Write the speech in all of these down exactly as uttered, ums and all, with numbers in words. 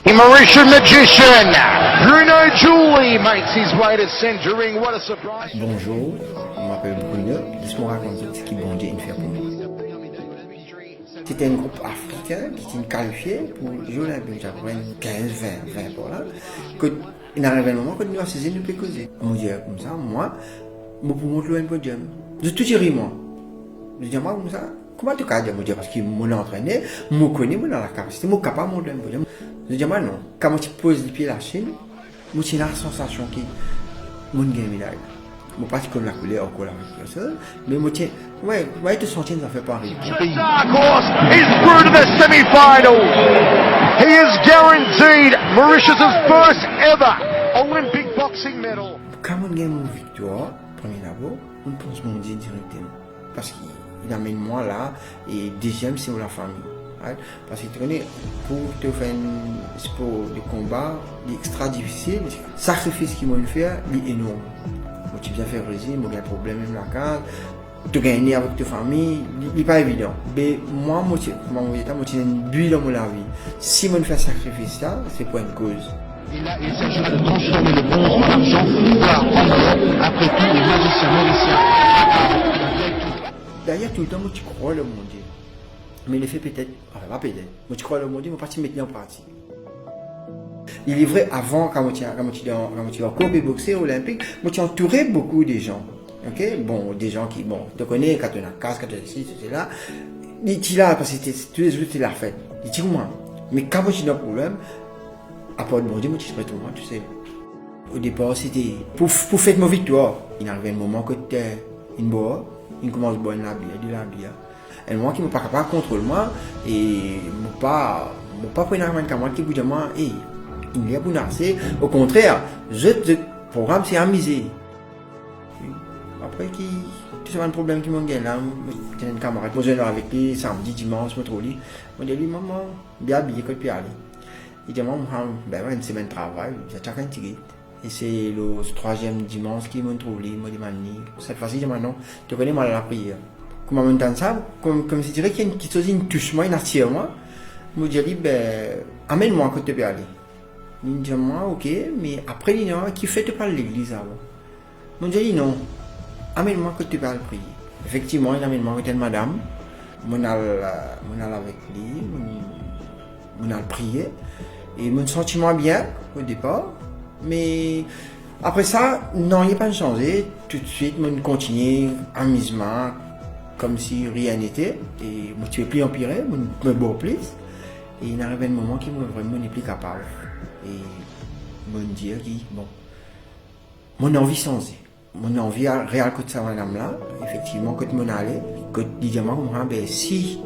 The Mauritian magician, Bruno Julie, makes his way to centering. What a surprise. Bonjour, mo apel Bruno. Les mo rakont zot seki Bondie inn fer pou mwa. Ti enn group afrikin ki ti kalifie pou Zwe Olinpik, ti apeprè kinz, vin, vin par la. Kot inn ariv enn moman kot nou asize, nou pe koze. Mo dir koumsa, mwa, mo pou mont lor enn podiom. Zot tou ti rir mwa. Zot dir mwa koumsa, kouma to kapav dir? Mo dir, parski mo antrene, mo kone mo ena lakapasite, mo kapav mont lor enn podiom. Zot dir mwa non. Kan mo ti poz lipie Lasinn, mo ti ena sansasion ki mo gagn medal. Mo pa ti konn lakouler ankor, la, me mo ti, wi, wi, to santi enn zafer pou arive. Dark horse is through to the semi-final. He is guaranteed Mauritius's first ever Olympic boxing medal. Kan mo gagn mo viktwar, premie dabor, mo pans Bondie direkteman. Parski li amenn mwa la, e deziem, se mo lafami. Right? Parski to kone, pou to fer enn spor de konba, li extra difisil. Sakrifis ki mo fer, li enorm. Mo ti bizin fer rezim, mo gagn problem mem lakaz. To gagne avek to fami, li, li pa evidan. Be mwa, mo ti, kouma mo dir, mo ti ena enn bi dan mo lavi. Si mo fer sakrifis la, se pou enn koz. Et là, il s'agira de transformer le bronze en argent, voire en or. Après tout, le magicien mauricien a la règle. Dayer, toultan mo ti krwar lor Bondie. Me lefe petet, anfin, pa petet, mo ti krwar lor Bondie, mo pa ti met li an pratik. Il est vrai, avan, kan mo ti, kan mo ti dan, kan mo ti ankor pe boxe Olinpik, mo ti antoure boukou de zan. Ok? Bon, de zan ki, bon, to kone, kan to ena kas, kan to ena sesi, sela, li ti la, parski ti, toulezour ti lafet. Li ti kouma. Me kan mo ti dan problem, apar Bondie, mo ti retrouv mwa tousel. Odepar, se ti pou, pou fet mo viktwar. Inn ariv enn moman kot, eh, inn bwar, inn koumans bwar enn labir, de labir. Enn moman ki mo pa kapav kontrol mwa, e mo pa, mo pa pou ena bann kamarad ki pou dir mwa, "Ey, inn ler pou nou ase." Okontrer, zot, zot program se amize. Apre ki, tou sa bann problem ki mo gagn la, mo, mo ti ena enn kamarad, mo zwenn avek li samdi, dimans, mo trouv li. Mo dir li, "Mama, bien abiye, kot pe ale?" Li dir mwa, "Mwa, ben, enn semenn travay, sa ti enn tigit." E se lor trwaziem dimans ki mo trouv li, mo demann li. Set fwa si, li dir mwa, "Non, to kone, mo al lapriyer." Kouma mo tann sa, kom, komsidire ki enn kiksoz inn tous mwa, inn atir mwa. Mo dir li, "Be, amenn mwa kot to pe ale." Li dir mwa, "Ok, me apre li dir mwa, kifer to pa al legliz avan?" Mo dir li, "Non, amenn mwa kot to pe al priye." Efektivman, li amenn mwa kot enn madam. Mo al, mo al avek li, mo, mo al priye. E mo santi mwa bien odepar. Me apre sa, nanye pa sanze. Toutswit, mo kontigne amiz mwa, komsi rien n'était. E mo ti pe pli anpire, mo, mo bwar plis. E inn ariv enn moman ki mo vremem mo nepli kapav. E mo dir ki, bon, mo anvi sanze. Mo anvi al, re-al kot sa madam la, efektivman, kot mo ale, kot li dir mwa koumsa, "Ben, si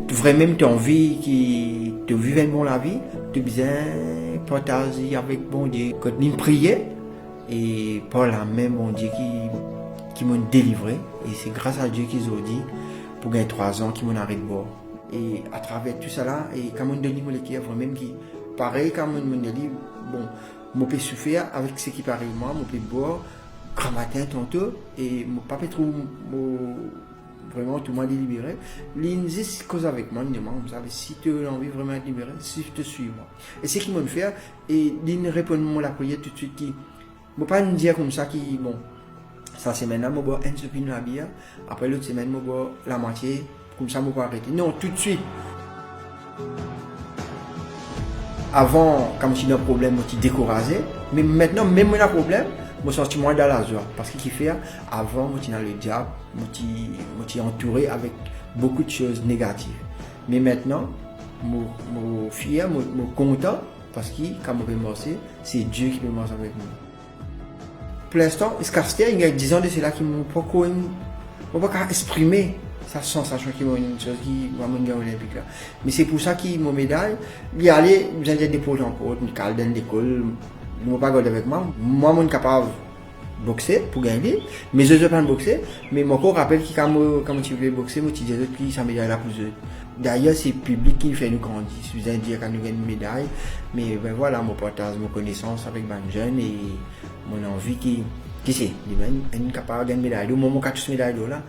vremem to anvi ki to viv enn bon lavi, to bizin partaz li avek Bondie." Kot li priye, e par lame Bondie ki, ki mo delivre, e se gras a Die ki zordi pou gagn trwa zan ki mo aret bwar. E atraver tou sa la, e kan mo donn li mo leker vremem ki, parey kan mo, mo dir li, bon, mo pe soufer avek seki pe ariv mwa, mo pe bwar gramatin tanto, e mo pa pe trouv mo, vremem tou mwa delibere. Li zis koz avek mwa, li dir mwa koumsa, "Si to anvi vremem et libere, sif to swiv mwa." E seki mo fer, e li reponn mo lapriyer toutswit ki, mo pa dir koumsa ki, bon, sa semenn la mo bwar enn sopin labir, apre lot semenn mo bwar lamwatie, koumsa mo pou arete. Non, toutswit. Avan, kan mo ti dan problem, mo ti dekouraze. Me aster, mem mo ena problem, mo santi mwa dan lazwa. Parski kifer, avan, mo ti ena lediab, mo ti, mo ti antoure avek boukou de soz negatif. Me aster, mo, mo fier, mo, mo kontan, parski kan mo pe marse, se Die ki pe mars avek mwa. Pou linstan, ziska aster, inn gagn diz an de sela ki mo pa'nn, mo pa kapav exprime sa sansasion ki mo, enn soz ki mo gagn Olinpik la. Me se pou sa ki mo meday, li ale, bizin dir, de port an port, mo al dan lekol, mo pa gard avek mwa, mwa mo kapav boxe pou gagn li, me zot, zot pa'nn boxe, me mo ankor rapel ki kan mo, kan mo ti pe boxe, mo ti dir zot ki sa meday la pou zot. Dayer, se piblik ki fer nou grandi. Bizin dir kan nou gagn meday, me, ben, vwala, mo partaz mo konesans avek bann zenn e mo anvi ki, ki se, li mem, enn kapav gagn meday dor, mwa mo kapav tous meday dor la,